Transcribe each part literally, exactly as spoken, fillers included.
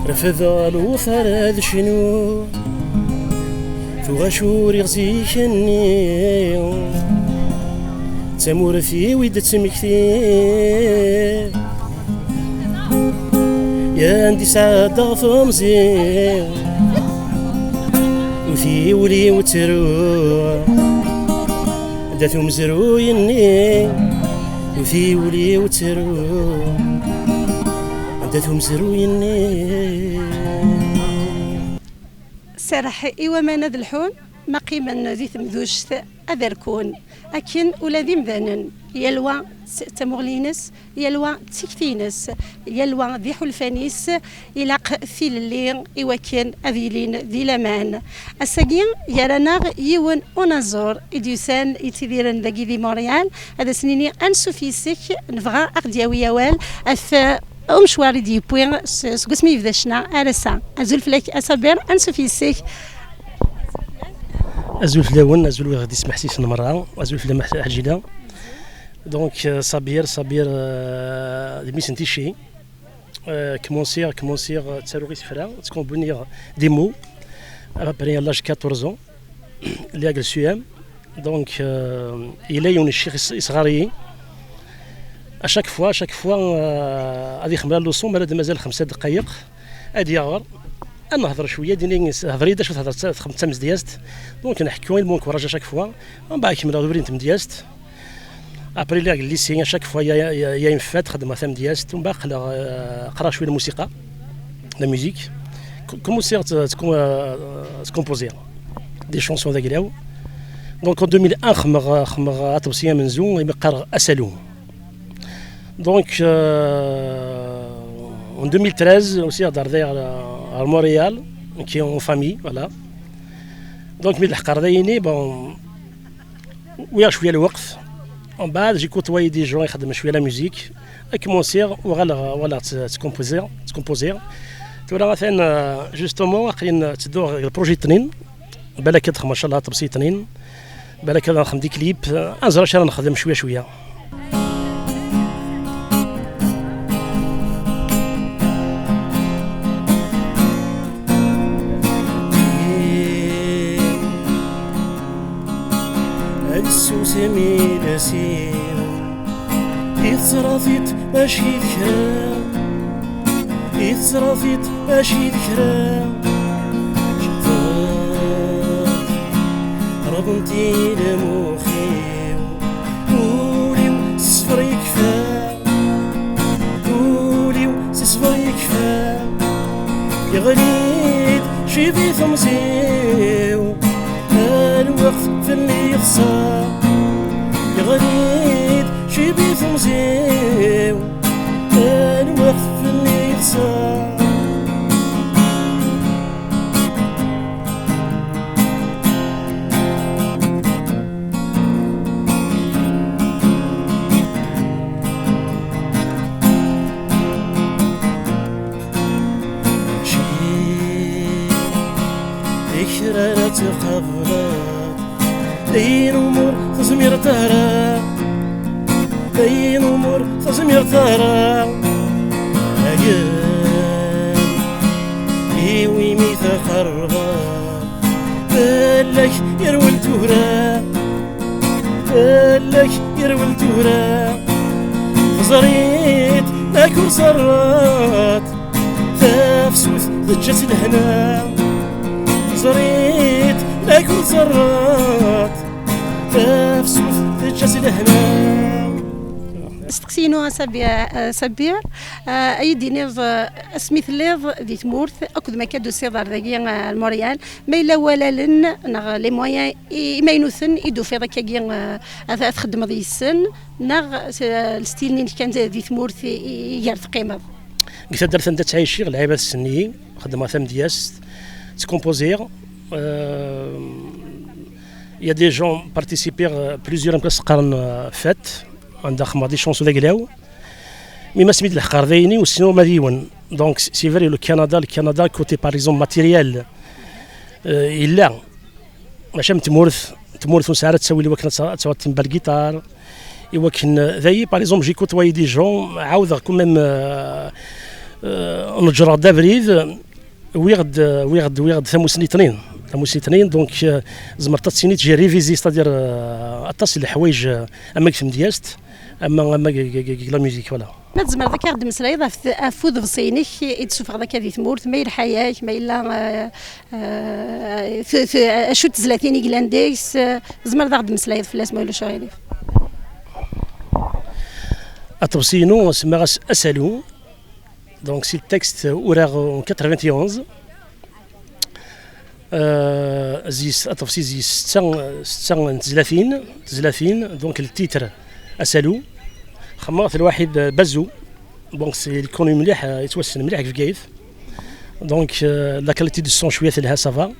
Refdeɣ lewṭer ad cnuɣ, tuɣac uriɣ zik-nni, d tamurt-iw i d-ttmektiɣ. Yan di sɛeddaɣ temẓi, ur tiwli ur ttru. Anda-t umezruy-nni? Ur tiwli ur ttru. Anda-t umezruy-nni? Serreḥ i waman ad lḥun, ma qqimen di temduct ad rkun. Akken ula d imdanen, yal wa s tamuɣli-ines, yal wa d tikti-ines, yal wa d iḥulfan-is, ilaq tilelli i wakken ad ilin di laman. Ass-agi, gar-aneɣ yiwen unaẓur i d-yusan, yettidiren dagi di Montréal, ad as-nini ansuf yes-k, nebɣa a ɣ-d-yawi awal ɣef umecwar i d-yewwi s-, seg wasmi yebda ccna ar ass-a. Azul fell-ak a Sabir, ansuf yes-k. Azul fell-awen, azul wid ɣ-d-ismeḥsisen merra, azul fell-am a Ḥ-, Ḥaǧila. Donc, euh, Sabir, Sabir, euh, d mmi-s n Ticci. Euh, kmunsiɣ, kmunsiɣ, euh, ttaruɣ isefra, ttkombuniɣ des mots, à peu près à l'âge quatorze ans, lliɣ deg l'S U M. Donc, euh, yella yiwen n ccix is-, isɣer-iyi. À chaque fois, à chaque fois, euh, ad ixemmel la leçon, ma ara d-mazal xemsa ddqayeq, ad yaɣer, ad nehder cwiya, ad d-ini, hder-iyi-d acu thedreḍ, txeddmeḍ tamedyazt. Donc, nḥekku, il m'encourage à chaque fois. Mbeɛd kemmleɣ d ubrid n tmedyazt. Après, lliɣ deg lycée, à chaque fois, il y a, il y a, il y a une fête, xeddmeɣ tamedyazt. Mbeɛd aql-aɣ, euh, qqareɣ cwiya lmusiqa, la musique. Ku-, commenciɣ ad, ad, ad composer des chansons d aglaw. Donc, en deux mille un, xedmeɣ, xedmeɣ aṭebsi amenzu, imi qqareɣ asalu. Donc, euh, en deux mille treize, aussi, ad rdiɣ ɣer, ɣer Montréal, qui est en famille, voilà. Donc, mi d-leḥqeɣ dayini, bon, uyaɣ cwiya lweqt. Mbeɛd, j'ai côtoyé des gens ixeddmen cwiya la musique. Ad kmunsiɣ, uɣaleɣ, uɣaleɣ tt-, ttkompoziɣ, ttkompoziɣ. Tura atan, euh, justement, aql-in ttedduɣ deg le projet tnin. Balak ad xedmeɣ, ncallah, ṭebsi tnin. Balak ad nxedm des clips. Ad nẓer acu ara nexdem cwiya cwiya. Ad issusem iles-iw, i teẓra-t-id mačči d kra, i teẓra-t-id mačči d kra. Cebbaḍ, rḍent-i lmux-iw, ul-iw s ṣṣber yekfa. Ul-iw s ṣṣber yekfa, yeɣli-d cibi temẓi-w, a lweqt fell-i yeḍsa. Yeɣli-d cibi temẓi-w, a lweqt fell-i yeḍsa. Mačči d kra ara tqableḍ, d ayen ur tezmireḍ ara, d ayen ur tezmireḍ ara. Ayen iwimi tqerrbeḍ, fell-ak yerwel tura, fell-ak yerwel tura. Teẓriḍ, ma ur ẓerrat, tafsut teǧǧa-tt lehna. Teẓriḍ, ma ur ẓerrat, tafsut teǧǧa-tt lehna. Asteqsi-inu a Sabi-, a Sabir, a, ad iyi-d-tiniḍ, a, asmi telliḍ di tmurt, akked ma akka d-tusiḍ ar dagi, a, ar Montréal, ma yella walalen neɣ les moyens i-, imaynuten i d-tufiḍ akkagi, a, ad, ad txeddmeḍ yes-sen, neɣ s-, le style-nni kan di tmurt i, i, i gar teqqimeḍ? Deg taddart anda ttɛiciɣ, lɛibad ssniyi, xeddmeɣ tamedyazt, ttkompoziɣ. Euh, il y a des gens participer, euh, plusieurs, am s-qqaren, euh, fêtes, anda xedmeɣ des chansons d aglaw. Mi ma asmi d-leḥqeɣ dayni, ur ssineɣ ma d yiwen. Donc, c'est vrai, le Canada, le Canada, côté, par exemple, matériel, euh, yella. Maca am tmurt, tmurt ur nesɛi ara ttawil i wakken ad tt-, ad tawiḍ timbal gitar. Iwakken, euh, dayi, par exemple, j'ai côtoyé des gens, ɛawdeɣ quand même, euh, euh, neǧreɣ-d abrid, wwiɣ-d, wwiɣ-d, wwiɣ-d tamusni tnin. Tamusni tnin, donc, euh, tzemreḍ ad tiniḍ, j'ai révisé, c'est-à-dire, euh, aṭas n leḥwayeǧ, euh, ama deg tmedyazt, ama, ama deg, deg, deg, deg la musique, voilà. Ma tzemreḍ akka ad d-meslayeḍ ɣef t-, ɣef uḍebsi-inek i d-tessufɣeḍ akka di tmurt, ma yelḥa-yak, ma yella, euh, euh, t-, t-, acu n tezlatin i yellan deg-s, euh, tzemreḍ ad aɣ-d-meslayeḍ fell-as, ma ulac aɣilif. Aḍebsi-inu semmaɣ-as Asalu. Donc, c'est le texte uraɣ en quatre-vingt-onze. Euh, zis, aḍebsi zis setta, setta n tezlatin, tezlatin, donc le titre Asalu. Xemmeɣ-t lwaḥid Bazou. Donc, c'est le connu mliḥ, euh, yettwassen mliḥ deg Bgayet. Donc, euh, la qualité du son, cwiya telha, ça va.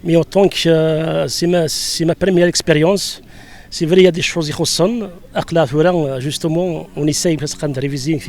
Mais autant que, euh, c'est ma, c'est ma première expérience. C'est vrai, il y a des choses ixuṣṣen. Aql-aɣ tura, euh, justement, on essaye parce qu'on révisé,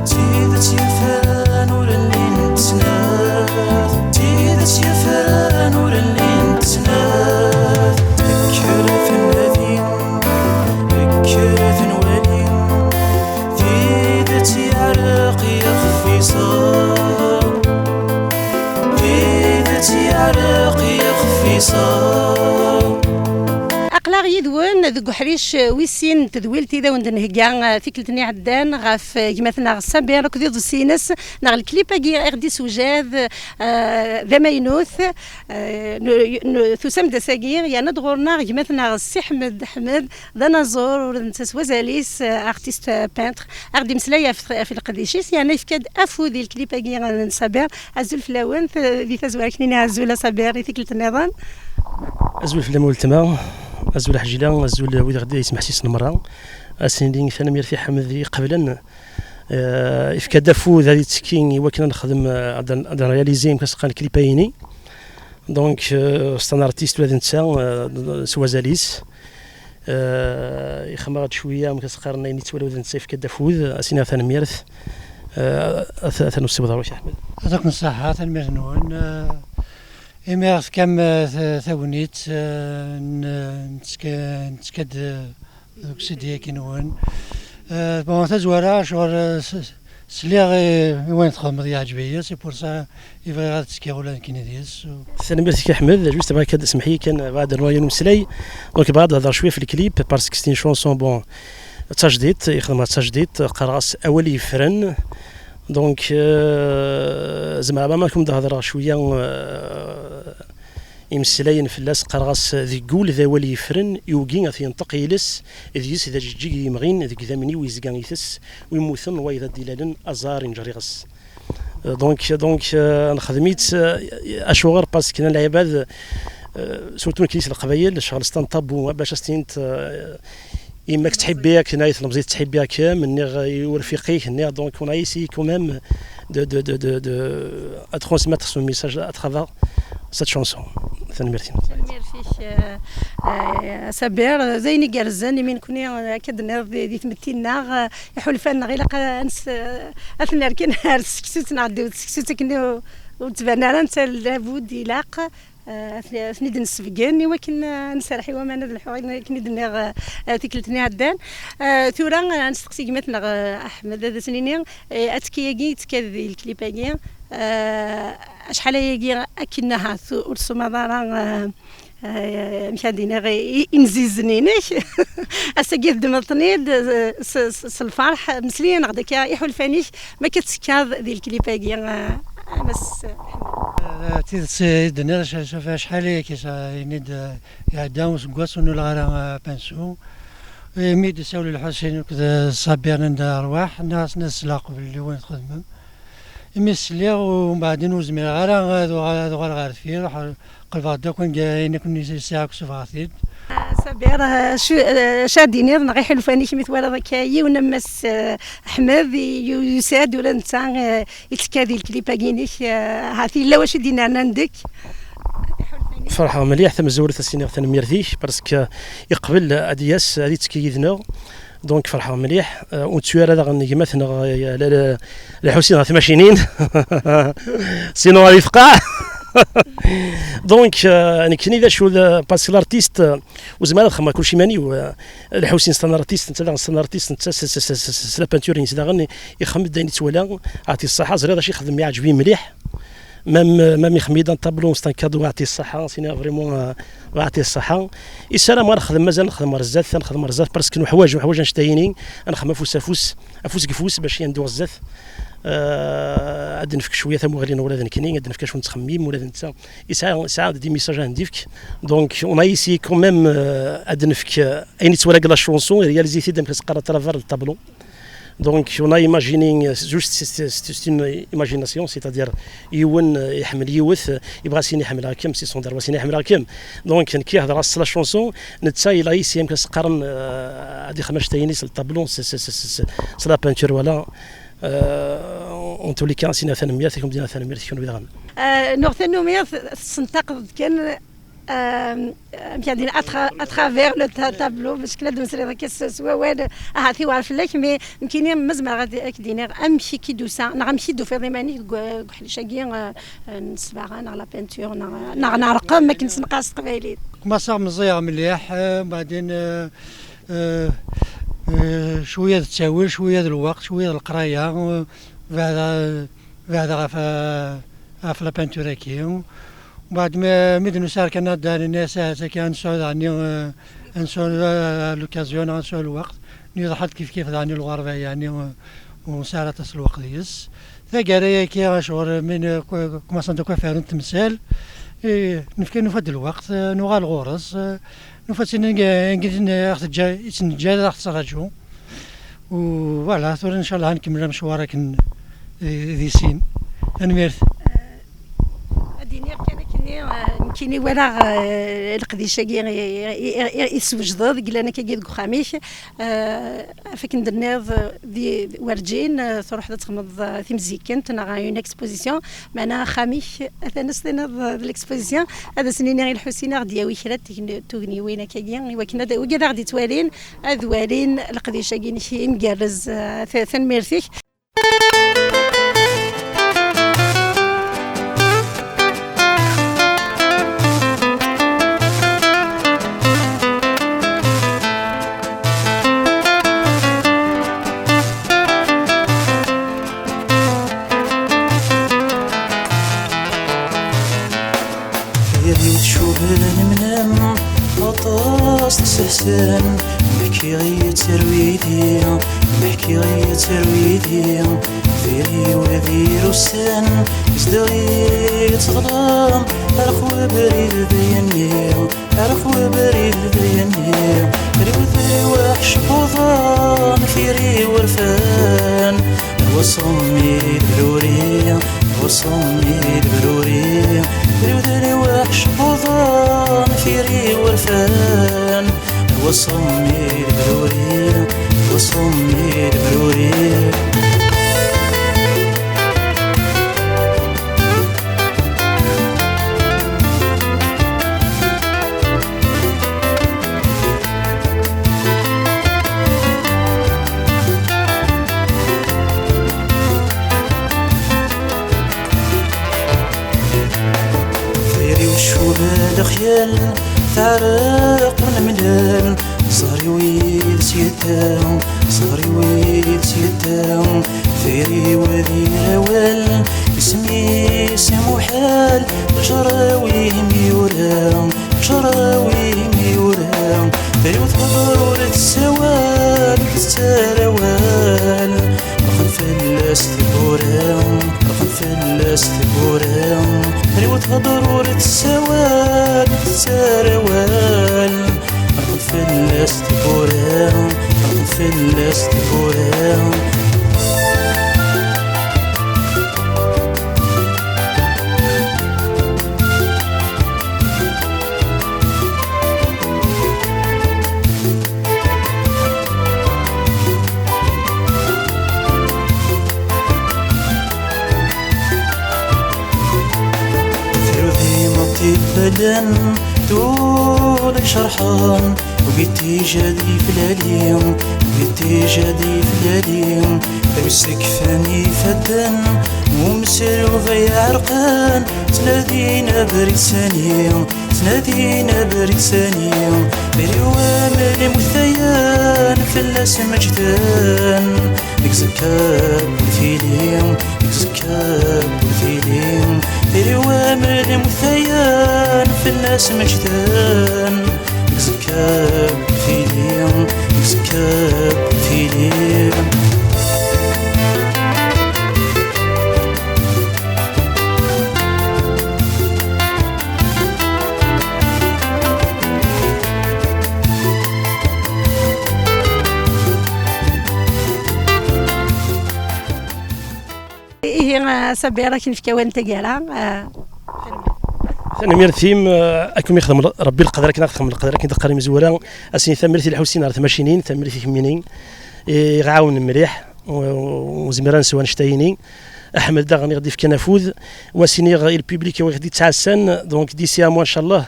Tidet yefran ur llint snat, tidet yefran ur llint snat. Kker ad ten-nadin, kker ad ten-walin, tidet yeɛreq yexef iṣer, tidet yeɛreq yexef iṣer. Aql-aɣ yid-wen deg uḥric wis sin n tedwilt i d awen-d-nhegga, eh, tikkelt-nni iɛeddan ɣef, eh, gma-tneɣ Sabir akked iḍebsi-ines neɣ lklip-agi i ɣ-d-isewjad, eh, d amaynut. Eh, nu-, nu-, tusam-d ass-agi, yerna-d ɣur-neɣ gma-tneɣ Si Ḥmed Ḥmed, d anaẓur, ur d-nettas wazal-is, eh, artiste, eh, peintre, a ɣ-d-imeslay ɣef, ɣef leqdic-is, yerna yefka-d afud i lklip-agi, eh, n Sabir. Azul fell-awen, t-, di tazwara ad k-nini azul a Sabir, i tikkelt nniḍen. Azul fell-am weltma, azul a Ḥjila, azul wid ɣ-d-yesmeḥsisen merra. A s-nini tanemmirt i Ḥmed i iqeblen, eh, ifka-d afud ad ittekki i wakken ad nexdem, eh, ad n-, ad nréaliser, amek as-qqaren, clip-ayini. Donc, eh, c'est un artiste ula d netta, eh, s wazal-is. Eh, ixemmeɣ-d cwiya, amek as-qqaren, ayen yettwala ula d netta, ifka-d afud, a s-iniɣ tanemmirt. Eh, ata, atan usiweḍ ɣer-k, Ḥmed. Yɛṭikum ṣṣeḥḥa, tanemmirt-nwen. Eh, imi ɣ-tefkam, eh, ta-, tagnit, eh, n-, nettka-, nettka-d, eh, deg usidi-agi-nwen. Eh, bon, tazwara, ccɣel, eh, s-, sliɣ i, i wayen txedmeḍ, yeɛǧeb-iyi, c'est pour ça i bɣiɣ ad ttekkiɣ ula d nekkini deg-s. Tanemmirt-ik a Ḥmed, juste bɣiɣ ad semmeḥ-iyi kan, bɣiɣ ad rnuɣ yiwen umeslay. Donc, bɣiɣ ad hedreɣ cwiya ɣef lklip, parce que c'est une chanson, bon, d tajdiṭ, i xedmeɣ d tajdiṭ, qqareɣ-as Awal Yeffren. Donc, euh, zemreɣ ma kum d-hedreɣ cwiya, euh, imeslayen fell-as, qqareɣ-as: deg wul d awal yeffren, yugi ad t-yenṭeq yiles, deg-s d ajeǧǧig yemɣin, deg idammen-iw yezga itess, wi mmuten wayeḍ ad d-ilalen, aẓar inǧer iɣes. Euh, donc, donc, euh, nexdem-itt, euh, acuɣer? Parce que lɛibad, euh, surtout nekkni s Leqbayel, ccɣel s tanṭabu, bac as-tiniḍ, euh, yemma-k tettḥibbi-ak, tenna-yi tlemẓit tettḥibbi-akem, nniɣ i urfiq-ik, nniɣ, donc on a essayé quand même de, de, de, de, de, à transmettre ce message à travers cette chanson. Tanemmirt-im. Tanemmirt-ik, eh, eh, Sabir. D ayen igerrzen, imi nekkni, eh, akka d-tenniḍ di, di tmetti-nneɣ, eh, iḥulfan-nneɣ ilaq ad nes-, eh, ad ten-rken ar tseksut neɣ ddaw tseksut akken ur, ur d-tban ara, netta labud ilaq, eh, ad ten-, ad ten-id-nesbeggen i wakken, eh, ad nserreḥ i waman ad lḥuɣ akken i d-nniɣ, eh, tikkelt-nni iɛeddan. Eh, tura, eh, ad nesteqsi gma-tneɣ, eh, Ḥmed, ad as-nini, eh, attekki-agi yettekka di lklip-agi, eh, acḥal ayagi akken ahat ur tsumaḍ ara, eh, eh, amek ad d-iniɣ, i, i, inzizen-inek. Ass-agi teddmeḍ-ten-id, eh, s, s, s lferḥ. Meslay-aneɣ-d akka iḥulfan-ik ma akka tettekkaḍ di lklip-agi, eh, a Mass Ḥmed. Eh, tidet i d-tenniḍ, ca-, ca-, acḥal ayagi, ini-d, eh, iɛedda useggas ur nuleɣ ara, eh, apansu. Imi d-isawel Lḥusin akked, eh, Sabir, anda rrwaḥ, nniɣ-asen ad sleɣ qbel i wayen txedmem. Imi sliɣ, u mbeɛdin ur zmireɣ ara ad uɣal-, ad uɣaleɣ ɣer deffir, ruḥ, qelbeɣ-d akk anga ayen akk sɛiɣ akk sebɣeɣ-t-id. Sabir, eh, acu, eh, acu ad d-tiniḍ, neɣ iḥulfan-ik mi twalaḍ akka yiwen am Mass, eh, Ḥmed, i-, yu-, yusa-d ula d netta, eh, yettekka di lklip-agi-inek, eh, ahat yella wacu i d-yennernan deg. Ferḥeɣ mliḥ, tamezwarut ad s-iniɣ tanemmirt-ik, parce que yeqbel ad d-yas, ad yettekki yid-neɣ. Donc ferḥeɣ mliḥ, eh, ur nettu ara daɣen gma-tneɣ, eh, la, la, Lḥusin ɣer tmacinin. Sinon ad ifqeɛ. Donc, euh, nekkni d acu d, parce que l'artiste, euh, ur zmireɣ ad xedmeɣ kulci iman-iw, euh, Lḥusin c'est un artiste, netta daɣen c'est un artiste, netta s, s, s, s, s la peinture-ines daɣen, ixeddem-d ayen yettwala, ɛṭi ṣṣaḥa, ẓriɣ d acu ixeddem, yeɛǧeb-iyi mliḥ. Même, euh, même ixeddem-iyi-d un tableau, c'est un cadeau, ɛṭi ṣṣaḥa, c'est vraiment, euh, ɛṭi ṣṣaḥa. Yessaram ad nexdem, mazal nexdem ɣer zdat, ad nexdem ɣer zdat, parce que nuḥwaǧ, nuḥwaǧ annect-a-yini, ad nexdem afus afus, afus deg ufus, bac ad neddu ɣer zdat. Euh, ad d-nefk cwiya tamuɣli n ula d nekkni, ad d-nefk acu nettxemmim, ula d netta yesɛa, yesɛa des messages ad d-ifk. Donc, on a essayé quand même, euh, ad d-nefk, euh, ayen yettwala deg la chanson, réalisé-t-id amek as-qqar à travers le tableau. Donc, on a imaginé, euh, juste, c'est, c'est, c'est une imagination, c'est-à-dire, yiwen, euh, iḥemmel yiwet, euh, yebɣa ad s-yini ḥemmleɣ-kem, si son-, yebɣa ad s-yini ḥemmleɣ-kem. Donc, nekk i hedreɣ s la chanson, netta yella yessi amek as-qqaren, euh, ad ixdem anect-a-ines, le tableau, c'est, c'est, c'est, c'est, c'est la peinture, voilà. Euh, en tous les cas, ad s-iniɣ tanemmirt, ad kem-d-iniɣ tanemmirt, kenwi daɣen. Euh, nuɣ tanumi tessentaqeḍ kan, euh, amek ad d-iniɣ, à tra-, à travers le ta-, tableau, parce que la d-temmeslayeḍ akka s, s wawal, ahat iwɛer fell-ak, mais nekkini ma zemreɣ ad, ad k-d-iniɣ amek i k-id-tusa, neɣ amek i d-tufiḍ iman-ik deg, deg uḥric-agi, euh, n ssbaɣa, neɣ la peinture, neɣ, neɣ n ṛṛqem, akken s-neqqar s teqbaylit. Commencé meẓẓiyeɣ mliḥ, euh, بعدين, euh, euh, euh, cwiya d ttawil, cwiya d lweqt, cwiya d leqraya, euh, beɛda, beɛda ɣef, ɣef la peinture-agi. Mbeɛd mi, mi d-nusa ar Kanada, nenna-as ahat akka ad nesɛu daɣen, euh, ad nesɛu, euh, l'occasion, ad nesɛu lweqt. Nniḍ ḥedd kif kif daɣen i lɣerba, yeɛni, euh, ur nesɛi ara aṭas n lweqt deg-s. Taggara-agi, acuɣer mi n-, k-, kkumaṣant akk ad ferrunt temsal, eh, nefka, nufa-d lweqt, eh, nuɣal ɣur-s, eh, nufa-tt-in, eh, aɣ-teǧǧa, i tt-neǧǧa ad aɣ-tettraǧu. U voilà, tura ncallah ad nkemmel amecwar akken di, di sin. Tanemmirt. Ad iniɣ kan akkenni, eh, nekkini walaɣ, eh, leqdic-agi i, i, i, i teswejdeḍ, i yellan akkagi deg uxxam-ik. Eh, ɣef akken d-tenniḍ, eh, di, werǧin, eh, truḥeḍ ad txedmeḍ, eh, timzikkent neɣ une exposition, meɛna axxam-ik atan as-tiniḍ, eh, d l'exposition. Ad as-nini i Lḥusin ad aɣ-d-yawi kra n tugni-, tugniwin akkagi, i wakken ad, wigi ad aɣ-d-ittwalin, ad walin leqdic-agi-inek imgerrez. Eh, ta-, tanemmirt-ik. Tayri tcuba nemnem, aṭas tessehsen, meḥkiɣ yetter widi, meḥkiɣ yetter widi, tayri wid irusen, zdeɣ yettɣlam, arx webrid d yenni, arx webrid d yenni, riwet riwaḥ cbuḍan, tayri werfan, waṣum i d bruri, waṣum i d bruri, riwet riwaḥ cbuḍan, tayri werfan, waṣum i d bruri, waṣum i d bruri. Tayri-w tcuba lexyal, tareq ur nemlal, ẓer-iw yid-s yedda, ẓer-iw yid-s yedda, tayri-w d irawal, isem-is imuḥal, ǧer-aw imi yura, ǧer-aw imi yura, tayri-w thedder ur tessawal, ur tettar awal, rxen fell-as tiwwura, rxen fell-as tiwwura, tayri-w thedder ur tessawal, ur tettar awal, rxen fell-as tiwwura, rxen fell-as tiwwura. Fadden tura icerḥen, wigi tijad iflali, wigi tijad iflali, tawi sekfan ifadden, umesrub ay ɛerqen, ttnadin abrid sani, ttnadin abrid sani, riw amel imutayen, fell-as meǧden, deg zekka bu tili, deg zekka bu tili, riw amel imutayen, fell-as meǧden, deg zekka bu tili, deg zekka bu tili. Ihi, a Sabir, akken fkawen taggara, a, tanemmirt-im, a, ad kem-ixdem Rebbi leqder akken ad texdem leqder akken d-qqar imezwura. Asen tanemmirt i Lḥusin ɣer tmacinin, tanemmirt i kemmini, i ɣ-ɛawnen mliḥ, u, u, u zmiren s wanect-ayini. Aḥmed daɣen i ɣ-d-ifkan afud, wa siniɣ i lpiblik i ɣ-d-ittɛassan, donc d'ici à moi, ncallah,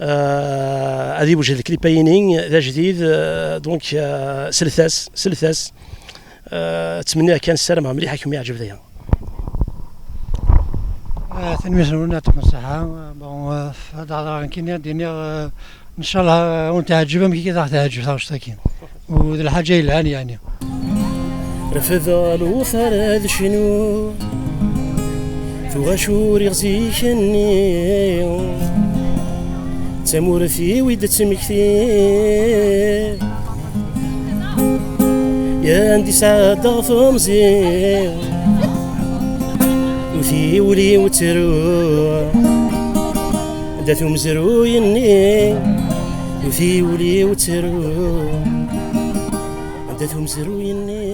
euh, ad iwjed lklip-ayini d ajdid, euh, donc, euh, slet-as, slet-as. Euh, ttmenniɣ kan, ssarameɣ mliḥ ad kem-yeɛǧeb daya. Ah, tanemmirt-nwen, yɛṭikum ṣṣeḥḥa. Bon, euh, ad d-hedreɣ nekkini, ad d-iniɣ, euh, ncallah, euh, ad wen-teɛǧeb am kiki d aɣ-teɛǧeb taɣect-agi. U d lḥaǧa yelhan, yeɛni. Refdeɣ lewṭer ad cnuɣ, tuɣa curiɣ zik-nni, d tamurt-iw i d-ttmektiɣ. Yan di sɛeddaɣ temẓi, u tiwli-w ttru, anda-t umezruy-nni, u tiwli-w ttru, anda-t umezruy-nni.